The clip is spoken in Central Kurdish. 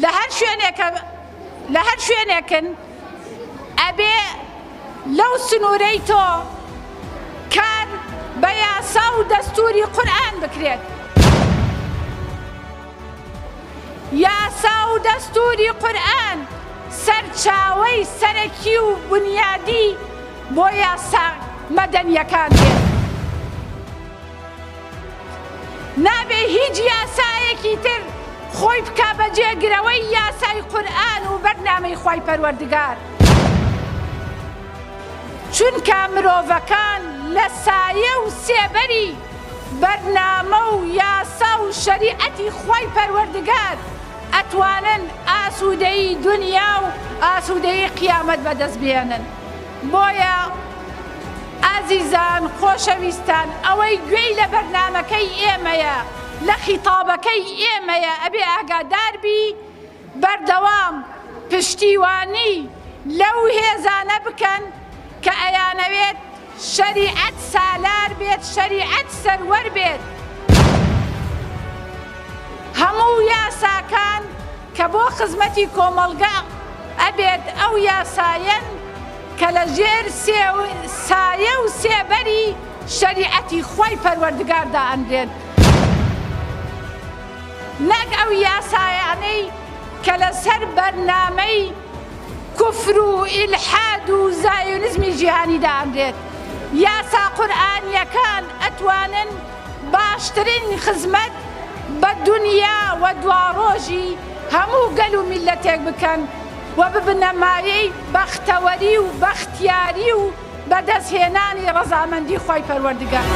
لە هەر شوێنێکە لە هەر شوێنێکن ئەبێ لەو سنوورەی تۆ کار بە یاسا و دەستووری قورئان بکرێت. یاسا و دەستووری قورئان سەرچاوەی سەرەکی و بونیادی بۆ یاسا مەدەنییەکان بێت. نابێ هیچ یاسایەکی تر خۆی بکا بە جێگرەوەی یاسای قورئان و بەرنامەی خوای پەروەردگار. چونکە مرۆڤەکان لە سایە و سێبەری بەرنامە و یاسا و شەریعەتی خوای پەروەردگار ئەتوانن ئاسوودەیی دونیا و ئاسوودەیی قیامەت بەدەست بهێنن. بۆیە ئازیزان، خۆشەویستان، ئەوەی گوێی لە بەرنامەکەی ئێمەیە، لە خیتابەکەی ئێمەیە ئەبێ ئاگادار بی، بەردەوام پشتیوانی لەو هێزانە بکەن کە ئەیانەوێت شەریعەت سالار بێت، شەریعەت سەروەر بێت. هەموو یاساکان کە بۆ خزمەتی کۆمەڵگە ئەبێت ئەو یاسایەن کە لە ژێر سایە و سێبەری شەریعەتی خوای پەروەردگار دائەنرێن نەک ئەو یاسایانەی کە لەسەر بەرنامەی کوفر و ئیلحاد و زایۆنیزمی جیهانی دائەنرێت. یاسا قورئانیەکان ئەتوانن باشترین خزمەت بە دونیا و دواڕۆژی هەموو گەل و میللەتێک بکەن و ببنە مایەی بەختەوەری و بەختیاری و بەدەستهێنانی ڕەزامەندی خوای پەروەردگار.